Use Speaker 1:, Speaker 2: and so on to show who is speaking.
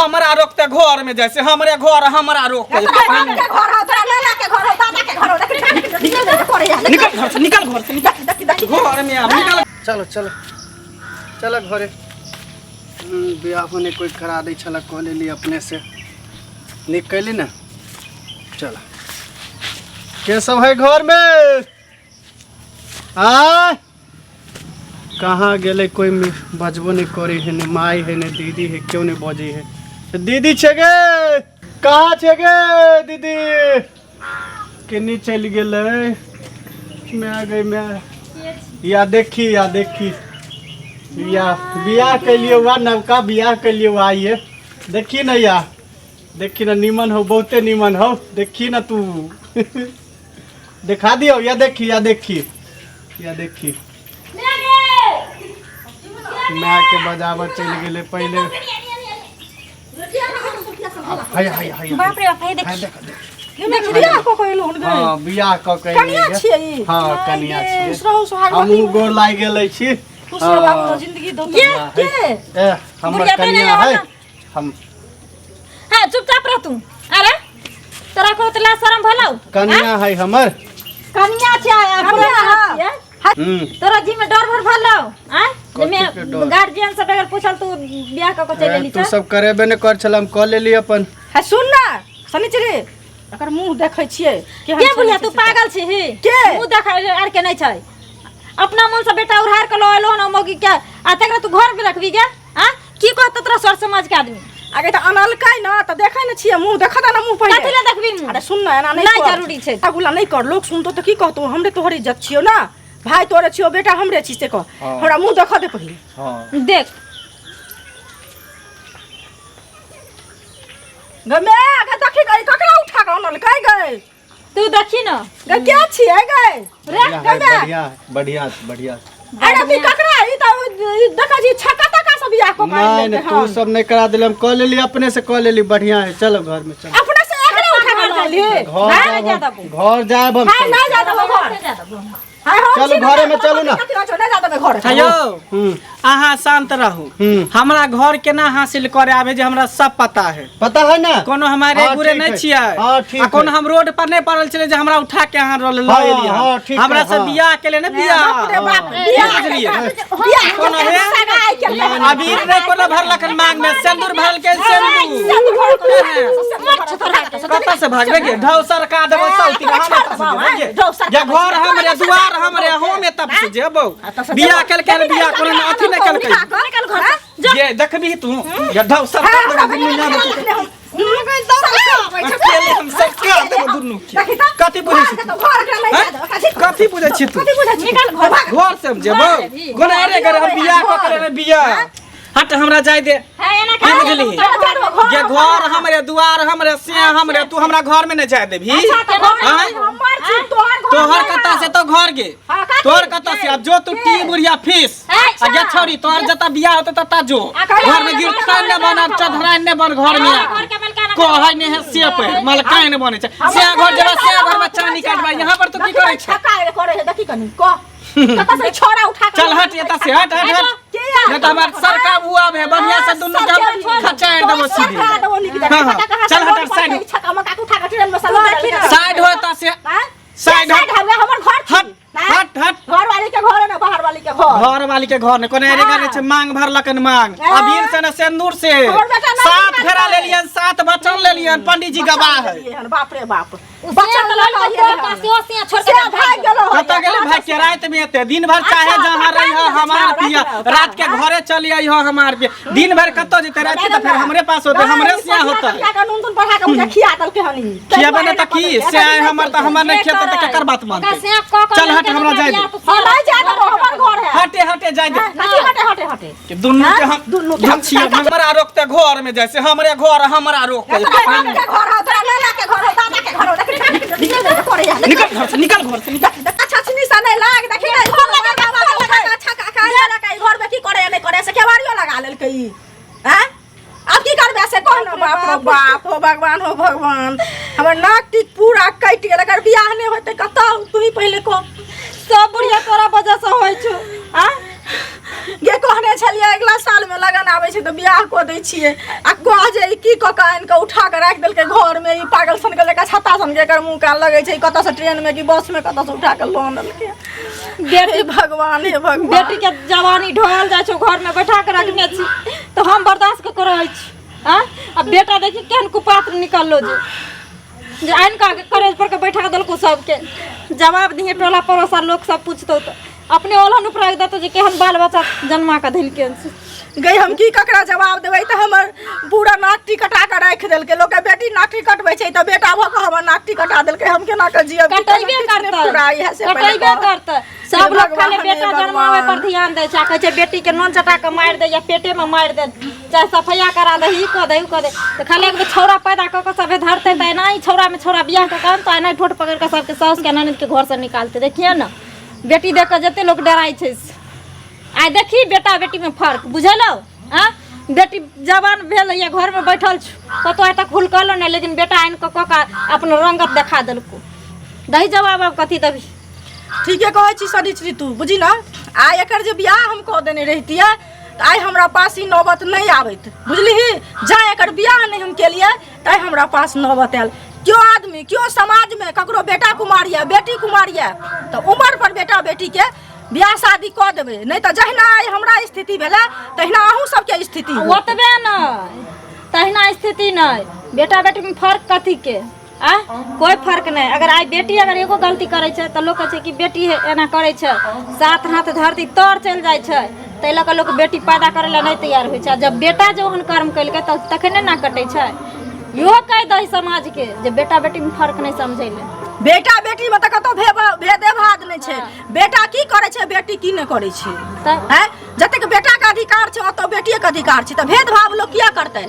Speaker 1: हमरा रोकते घर में जैसे हमरे घर हमरा रोकते।
Speaker 2: तोरा बाप के घर हो, तोरा नाना के घर हो, दादा के घर हो, देखी करे।
Speaker 1: निकल घर से, निकल घर से, निकल।
Speaker 2: देखी देखी।
Speaker 1: घर में अब निकल।
Speaker 3: चलो चलो चलो घरे। बियाह होने कोई करा दै छला, कऽ लेली अपने से नीक कैली ने। चल, के सब है घर में? आ कहाँ गेलै? कोई बजबो नहीं करे है, ने माई है ने दीदी है, क्यों नहीं बजै है? दीदी छे गे? कहाँ छे गे दीदी? केनी चलि गेलै? मैं गई मैं या देखी या देखी या बियाह कैलिए हुआ, नवका बियाह कैलिए हुआ। आइए देखी ना, या देखी ना, नीमन हो, बहुते नीमन हो। देखी ना, तू देखा दियो। या देखी या देखी या देखी। माय के बजाबऽ चलि गेलै पहिले। हाय हाय हाय।
Speaker 4: बाप रे बाप, हे देख।
Speaker 3: हाय, देख देख।
Speaker 2: बियाह कऽ के एलहुँ हन गए?
Speaker 3: हाँ, बियाह कऽ के
Speaker 2: कनिया
Speaker 3: एलियै।
Speaker 2: छियै ई?
Speaker 3: हाँ, कनिया छियै।
Speaker 2: खुश रहू, सोहागवती।
Speaker 3: हमहूँ गोर लागि गेलै छी।
Speaker 2: खुश रह बाबू, जिंदगी दो।
Speaker 4: ये के?
Speaker 3: ए, हमर
Speaker 4: बुढ़िया तो
Speaker 3: कनिया
Speaker 4: नहीं
Speaker 3: है।
Speaker 4: होना।
Speaker 3: हम
Speaker 4: हाँ, चुपचाप रह तू। अरे तोरा को तो शरम भलौ।
Speaker 3: कनिया है हमर।
Speaker 4: कनिया छै आ
Speaker 2: कनिया
Speaker 4: पुराना
Speaker 2: है।
Speaker 4: छियै।
Speaker 3: हम्म।
Speaker 4: तोरा जी में डर भर भलौ आ
Speaker 3: कथी के डर?
Speaker 4: गार्जियन सब अगर पूछल तू बियाह क के चल
Speaker 3: ए,
Speaker 4: एली
Speaker 3: तू
Speaker 4: छ।
Speaker 3: सब करेबे ने कर छल, हम कऽ लेली अपन।
Speaker 2: है, सुन ना शनिचरी, एकर मुंह देखै छियै केहन
Speaker 4: के बुढ़िया,
Speaker 2: छै
Speaker 4: तू
Speaker 2: से।
Speaker 4: पागल छी ही?
Speaker 2: के?
Speaker 4: मुंह देखै आर के नहीं छै। अपना मन से बेटा उधार के लो एलो न मौगी के, आ तकरा तू घर में रखबी गे? आ की कहत तोरा सर समाज के आदमी?
Speaker 2: आगे तऽ अनलकै ना तऽ देखै ने छियै मुंह, देखऽ दे ना मुंह पहिले।
Speaker 4: कथी ले देखबी मुंह?
Speaker 2: अरे सुन ना, एना नहीं
Speaker 4: नहीं
Speaker 2: कर।
Speaker 4: जरूरी छै।
Speaker 2: अगुला नहीं कर, लोग सुनतो तऽ की कहतो? हमरे तोहर इज्जत छियौ ना, भाई तोरे छियौ, बेटा हमरे छी, से कह।
Speaker 3: हाँ।
Speaker 2: हमरा मुंह देखऽ दे पहिले।
Speaker 3: हाँ।
Speaker 4: देख।
Speaker 2: गे my, गे देखी गई, ककरा उठा के अनलकै गई?
Speaker 4: तू देखी ना।
Speaker 2: गे के छियै गई रे?
Speaker 3: बढ़िया
Speaker 2: गे
Speaker 3: है,
Speaker 2: my.
Speaker 3: बढ़िया है, बढ़िया है, बढ़िया है।
Speaker 2: अरे तू ककरा ई तऽ ई देखै छी छक्का तक्का सब बियाह कऽ के आनि
Speaker 3: नहीं
Speaker 2: लेलकै
Speaker 3: नहीं, तू
Speaker 2: हन।
Speaker 3: सब नहीं करा दिले, हम कऽ लेली, अपने से कऽ लेली। बढ़िया है, चलो घर में चलो।
Speaker 2: अपने से एकरे उठा के अनलही?
Speaker 3: घर
Speaker 4: नहीं
Speaker 3: जायब
Speaker 4: जा
Speaker 3: हम,
Speaker 4: देबो।
Speaker 3: घर जायब हम।
Speaker 2: हाय,
Speaker 3: चलो।
Speaker 2: नहीं जा देबो घर। हाय, हम
Speaker 3: चलू,
Speaker 2: छी ना,
Speaker 3: घरे में चलू ना।
Speaker 2: कथी होइ छौ, नहीं जा देबै घर।
Speaker 1: हेयौ,
Speaker 3: हम्म।
Speaker 1: अहाँ शांत रहू।
Speaker 3: हम्म।
Speaker 1: हमरा घर केना हासिल करे आबे जे हमरा सब पता है।
Speaker 3: पता है ना?
Speaker 1: कोनो हमारे
Speaker 3: हाँ,
Speaker 1: गुरे
Speaker 3: ठीक
Speaker 1: नहीं
Speaker 3: है।
Speaker 1: छियै।
Speaker 3: हाँ, ठीक
Speaker 1: आ कोनो
Speaker 3: है।
Speaker 1: हम रोड पर नहीं पड़ल छलै जे हमरा उठा के अहाँ ल
Speaker 3: हाँ,
Speaker 1: एलियै।
Speaker 3: हाँ, ठीक है,
Speaker 1: हमरा से
Speaker 3: हाँ।
Speaker 1: बियाह के ले ने बियाह।
Speaker 2: बाप रे बाप, बियाह
Speaker 1: बुझलियै?
Speaker 2: बियाह
Speaker 1: कोनो हे?
Speaker 2: सगाई के ले।
Speaker 1: अबीर नहीं कोनो भरलक हन मांग में, सिंदूर भरल के सिंदूर। कतऽ से भागबे गे? ढौ सरका देबो सौती हम एतऽ से जेबै गे। जे घर हमरे, दुआर हमरे, हम एतऽ से जेबौ। बियाह केलकै हन, बियाह कोनो ने अथी नहि केलकै।
Speaker 4: निकल घर से।
Speaker 1: ये देखबही तू ये ढौ सरका देबो दुनू यहाँ में। अकेले हम सरका देबो दुनू के। कथी बुझै छी तू? हैं? कथी बुझै छी तू?
Speaker 4: निकल घर।
Speaker 1: घर से हम जेबौ गोना? अरे गर हम बियाह कऽ के लेने बियाह। हट, हमरा जाय दे।
Speaker 4: है एना
Speaker 1: की बुझलिही? ये घर हमरे, दुआर हमरे, से हमरे। तू हमरा घर में नहीं जाय देबही? आँय? तोहर कतऽ से तो घर गे? तोहर कतऽ से? अब जो तू टी बुढ़िया फीस आ गे छौरी, तोहर जतऽ बियाह होतै ततऽ जो। घर में गिरथान ने बन, चधराइन ने बन। घर में
Speaker 4: घर के मलकाना
Speaker 1: कहै ने है से पे मलकाइन बनै छै। से घर जेबा, से घर में चानी काटबा। यहाँ पर तू की करै छै? चल हट एतऽ से, हट हट हट, नहीं तो हमार सरका उ आब है बढ़िया से, दुनू के हम खचाड़ देबो सीधे। हाँ, हाँ, चल हट साइड साइड हो एतऽ से, साइड हट। हट हट हट।
Speaker 2: घर वाली के घर है ना, बाहर वाली के घर।
Speaker 1: घर वाली के घर ने कोनो एरे गाने छै। मांग भरलकन मांग अबीर से ने सिंदूर से।
Speaker 2: हमर बेटा नहीं
Speaker 1: सात
Speaker 2: मानतै।
Speaker 1: फेरा लेलियन, सात वचन लेलियन, पंडित जी गवाह है।
Speaker 2: बाप रे बाप,
Speaker 4: बच्चा
Speaker 2: बच्चा
Speaker 4: तो छोड़
Speaker 2: से
Speaker 4: के
Speaker 2: भाग गेलो।
Speaker 1: कतऽ गेलै भाई के? राति में एते दिन भर चाहे
Speaker 2: अच्छा,
Speaker 1: जहाँ
Speaker 2: तऽ
Speaker 1: रही
Speaker 2: टाइम
Speaker 1: हमार
Speaker 2: लगै छै,
Speaker 1: पिया
Speaker 2: राति में,
Speaker 1: रात के
Speaker 2: हाँ?
Speaker 1: घरे चली आई हो हमार पिया। दिन भर कतऽ जेतै? राति के तऽ फेर हमरे पास होतै, हमरे सिया होतै।
Speaker 2: खिया देलकै हन ई।
Speaker 1: खियाबे ने तऽ की से आइ हमर तऽ हमर नहि खेतै तऽ केकर बात मानतै? चल हट, हमरा जाय दे।
Speaker 2: हाँ, नहीं जाय देबो, हमर घर है।
Speaker 1: हटे हटे, जाय दे।
Speaker 2: कथी हटे हटे हटे?
Speaker 1: कि दुनू के हम
Speaker 2: दुनू के हम
Speaker 1: छियै। हमरा रोकते घर में जैसे हमरे घर हमरा रोकते।
Speaker 2: तोरा बाप के घर हो, तोरा नाना के घर हो, दादा के घर हो, देखी
Speaker 1: निकल घर से, निकल घर से, निकल।
Speaker 2: अच्छा छिनी सा नहीं लाग, देखी नहीं घर लगा बाबा लगा। अच्छा काका लगा के घर में की करे नहीं करे से केवाड़ियो लगा लेलकै ई। हैं, अब की करबे से कह ना। बाप रे बाप, हो भगवान, हो भगवान, हमर नाक टीक पूरा कटि गेल। अगर बियाह नहि होतै कतौ, तू ही पहिले कह।
Speaker 4: सब बुढ़िया तोरा वजह से होइ छौ।
Speaker 2: आ गे कहने छलियै अगिला सालमे लगन आबै छै तऽ बियाह कऽ दै छियै आ कह जे ई की कऽ कऽ आनि कऽ उठा कऽ राखि देलकै घरमे ई पागल सनके लेकर छत्ता सनके एकर मुँह कान लगै छै ई कतऽसँ ट्रेनमे कि बसमे कतऽसँ उठा कऽ लऽ आनलकै।
Speaker 4: बेटी
Speaker 2: हे भगवान, हे भगवान।
Speaker 4: बेटी के जवानी ढोल जाइ छौ, घर में बैठा के रखने छी तऽ हम बर्दाश्त कऽ के रहै छी। आँ? आ बेटा देखी केहन कुपात्र निकललो जे जे आनि कऽ करेज पर के बैठा देलको सबके। जवाब दिहे टोला पड़ोस आ लोक सब पूछतौ तऽ अपने ओलहन उपराग देतौ जे केहन बाल बच्चा जन्मा कऽ धेलकै हन से।
Speaker 2: गई हम की ककरा जवाब देबै? तऽ हमर पूरा नाक कटा कऽ राखि देलकै। लोकके बेटी नाक कटबै छै तऽ बेटा भऽ कऽ हमर नाक कटा देलकै। हम केना कऽ जियब? की
Speaker 4: कटेबे
Speaker 2: करब? किछु नहि
Speaker 4: करतै,
Speaker 2: पूरा इएह से पहिले
Speaker 4: कटेबे
Speaker 2: कह।
Speaker 4: करतै।
Speaker 2: हे
Speaker 4: सब लोग खाली
Speaker 2: भगवान, हे
Speaker 4: बेटा जन्मावे पर
Speaker 2: भगवान।
Speaker 4: ध्यान दै छै आ कहै छै बेटी के नोन चटा के मारि दे या पेटे में मारि दे, चाहे सफैया करा दे, ई कऽ दे, उ कऽ दे, तऽ खाली एक बेर छौड़ा पैदा कऽ कऽ सभे धरतै तऽ एनाही छौड़ा में छौड़ा बियाह कऽ कऽ तऽ एनाही ठोट पकड़ि कऽ सबके साउस के ननद के घर से निकालतै। देखिए ने, बेटी देख कऽ जते लोक डराइ छै से। आइ देखी बेटा बेटी में फर्क बुझलौ? आ बेटी जवान भेल या घर में बैठल छु, कतौ आइ तक हुलकलो नहि, लेकिन बेटा आनि कऽ कऽ कऽ अपन रंगत देखा देलको। दही जवाब आब कथी देबही?
Speaker 2: ठीके कहै छी सनिचरी तू, बुझी ने आइ एकर जे बियाह हम कऽ देने रहितियै तऽ आइ हमरा पास ई नौबत नहि आबैत, बुझलिही? जा एकर बियाह नहि हम केलियै तैँ हमरा पास नौबत आयल। केओ आदमी केओ समाजमे ककरो बेटा कुमार यऽ, बेटी कुमार यऽ तऽ उमर पर बेटा बेटीके बियाह शादी कऽ देबै, नहि तऽ जहिना आइ हमरा स्थिति भेलै तहिना अहूँ सबके स्थिति होत।
Speaker 4: ओतबे नहि, तहिना स्थिति नहि, बेटा बेटीमे फर्क कथीके? आ कोइ फर्क नहि। अगर आइ बेटी अगर एगो गलती करै छै तऽ लोक कहै छै कि बेटी एना करै छै, सात हाथ धरती तर चलि जाइ छै। ताहि लऽ कऽ लोक बेटी पैदा करै लए नहि तैयार होइ छै। आ जब बेटा जे ओहन कर्म केलकै तऽ तखने ना कटै छै। इहो कहि दही समाजके जे बेटा बेटीमे फर्क नहि समझै लए।
Speaker 2: बेटा बेटीमे तऽ कतौ भेदे भाद नहि छै। बेटा की करै छै, बेटी की नहि करै छै?
Speaker 4: तऽ
Speaker 2: आँय, जतेक बेटाके अधिकार छै ओतऽ बेटिएके अधिकार छै, तऽ भेदभाव लोक किया करतै?